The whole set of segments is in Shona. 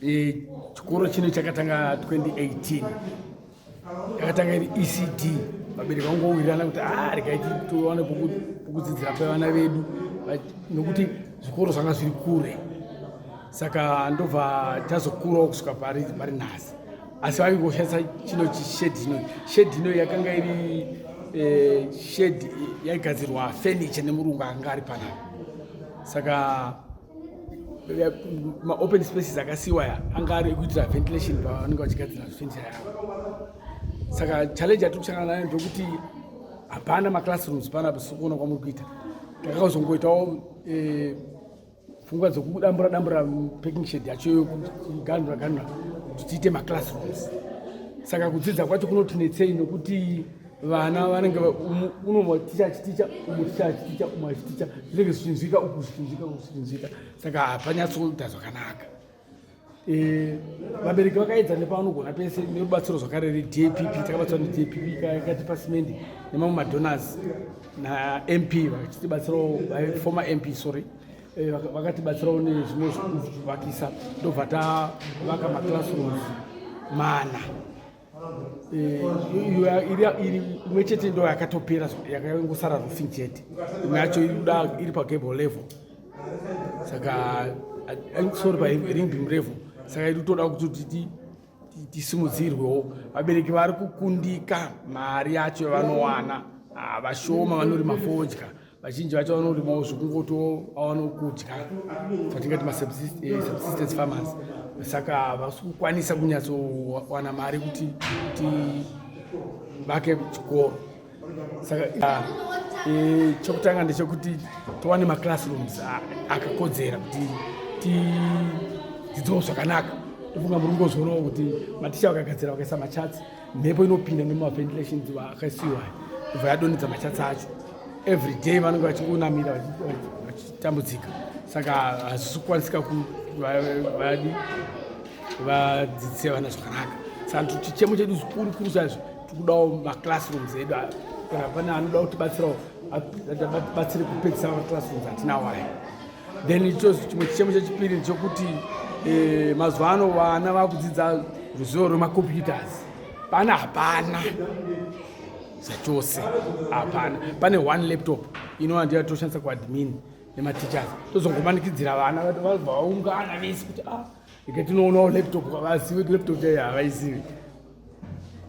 E, chikoro chino chakatanga 2018 yakatanga iri ECD. Vabereki vangowirirana kuti ah, regai tiwane pokudzidzira pevana vedu nokuti zvikoro zvanga zviri kure, saka ndobva tazokurawo kusvika pari nhasi. Asi vaingoshandisa chino chishedhi ino. Shedhi ino yakanga iri shedhi yaigadzirwa furniture nemurungu akanga ari panapa, saka maopen spaces akasiyiwa aya anga ari ekuitira ventilation pavanenge vachigadzira furniture yavo. Saka challenge yatiri kusangana nayo ndekuti hapana maclassrooms panapa. Sekuona kwamuri kuita, takazongoitawo pfungwa dzokudambura dambura packing shed yacho, kuganura ganura kuti tiite maclassrooms. Saka kudzidza kwacho kunotinetsei nokuti vana vanenge uno ticha achiticha, umu ticha achiticha, umu achiticha, zvinenge zvichinzwika uku, zvichinzwika uku, zvichinzwika, saka hapanyatsoita zvakanaka. Vabereki vakaedza nepavanogona pese nerubatsiro zvakare reDAPP. Takabatsirwa neDAPP, yakatipa simendi, nemamwe madonors, naMP vachitibatsirawo, former MP, sorry, vakatibatsirawo nezvimwe zvekuvakisa. Ndobva tavaka maclassrooms mana. Iri imwe chete ndo yakatopera, yakangosara roofing chete. Imwe yacho iri iri pagable level, saka, sorry, paring beam level. Saka iri toda kuti tisimudzirwewo. Vabereki vari kukundika, mari yacho yavanowana vashoma. Vanorima fodya, vazhinji vacho vanorimawo zvokungoto vawane kudya, zvatingati masubsistence farmers, saka havasi kukwanisa kunyatsowana mari kuti tivake chikoro. Saka chokutanga ndechekuti tiwane maclassrooms akakodzera kuti tidzidzewo zvakanaka. Tofunga muri kungozvionawo kuti maticha vakagadzira, vakaisa macharts, mhepo inopinda nemaventilations akasiwa, ibva yadonhedza macharts acho. Every day vanenge vachingonamira, vachitambudzika, saka hazvisi kukwanisika vadi vadzidzise vana zvakanaka. Saka chichemo chedu zvikuru kuru chaizvo, tikudawo maclassrooms edu. Kana pane anoda kutibatsirawo, batsire kupedzisa maclassrooms atinawo aya. Then icho chimwe chichemo chechipiri ndechekuti mazuva ano vana vakudzidza ruzivo rwemacomputers. Pana hapana zvachose, hapana. Pane one laptop inova ndiyo yatoshandisa kuadmin nemateachers. Tozongomanikidzira vana, vabva vaungana vese kuti ah, ike tinoonawo laptop. Havazivi kuti laptop chaiyo, havaizivi.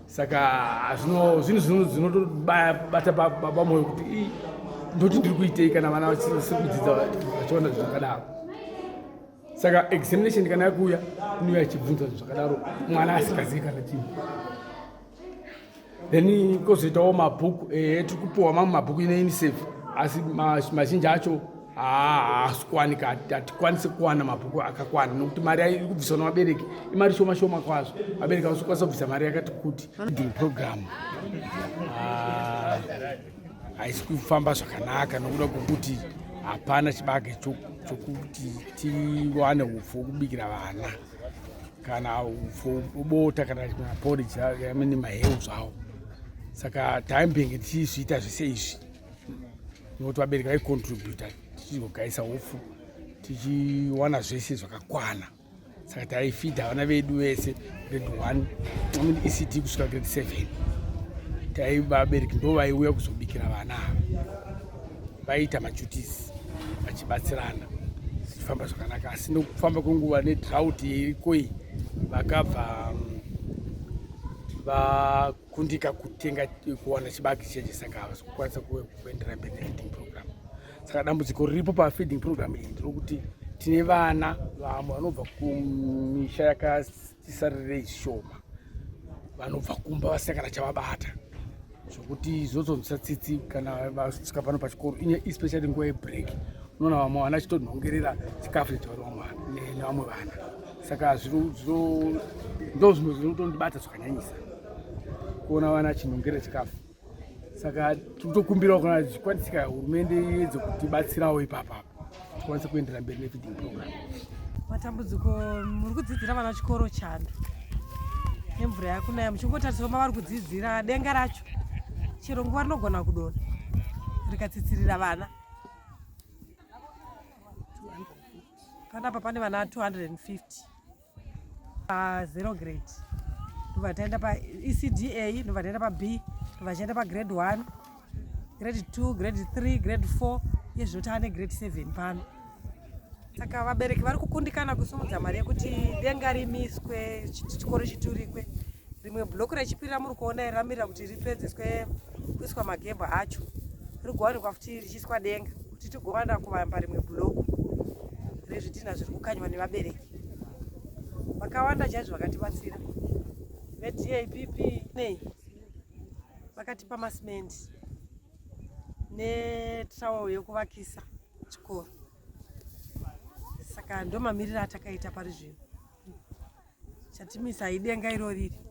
Saka zvinhu zvinotobata pamwoyo kuti ndoti ndiri kuitei kana vana vasiri kudzidza, vachiona zvinhu zvakadaro. Saka examination kana yakuuya, inouya ichibvunza zvinhu zvakadaro, mwana asingazivi kana chinhu. Then kozoitawo mabhuku. Tiri kupiwa mamwe mabhuku neUNICEF, asi mazhinji acho haasi kuwanika. Hatikwanisi kuwana mabhuku akakwana nokuti mari iri kubviswa navabereki imari shoma shoma kwazvo. Vabereki havasi kukwanisa kubvisa mari yakati kuti. Feeding program haisi kufamba zvakanaka nokuda kwokuti hapana chibage chokuti tiwane upfu wokubikira vana, kana upfu bota, kana maporridge amene maheu zvawo. Saka taimbenge tichizviita zvese izvi nokuti vabereki vaikontributa, tichizogaisa upfu, tichiwana zvese zvakakwana. Saka taifidha vana vedu vese, grade 1, I mean ECD kusvika grade 7. Tai vabereki ndo vaiuya kuzobikira vana ava, vaiita maduties vachibatsirana, zvichifamba zvakanaka. Asi nokufamba kwenguva nedrought iriko iyi, vakabva vakundika kutenga, kuwana chibage cheche, saka havasi kukwanisa kuenderera mberi nefeeding program. Saka dambudziko riripo pafeeding program iyi nderokuti tine vana vamwe vanobva kumisha yakatisarirei shoma, vanobva kumba vasina kana chavabata, zvokuti zvozonzwisa tsitsi kana vasvika pano pachikoro, especially nguva yebreak. Unoona vamwe vana chitonhongerera chikafu chavari nevamwe vana. Saka ndo zvimwe zvinotondibata zvakanyanyisa, kuona vana achinhongerera chikafu. Saka tinotokumbirawo, kana zvichikwanisika, hurumende iedze kutibatsirawo ipapapa, tikwanise kuendera mberi nefeeding program. Matambudziko, muri kudzidzira vana chikoro chando nemvura yakunaya. Muchingotariswa mavari kudzidzira, denga racho chero nguva rinogona kudonha rikatsitsirira vana. Panapa pane vana 250. Pazero grade, ndobva taenda paECDA, ndobva taenda pab, ndobva tichaenda pagrade 1, grade 2, grade 3, grade 4. Iye zvino taane grade 7 pano. Saka vabereki vari kukundikana kusumudza mari yekuti denga rimiswe, chikoro chiturikwe. Rimwe block rechipiri ramuri kuona iri ramirira kuti ripedzeswe kuiswa magebha acho, rigowanikwa futi richiiswa denga kuti tigowana kuvamba rimwe block rezvidhina zviri kukanywa nevabereki vakawanda chaizvo vakatibatsira. VeDAPP nei vakatipa masimendi netrowel yekuvakisa chikoro. Saka ndo mamiriro atakaita pari zvino. Chatimisa idenga iro riri.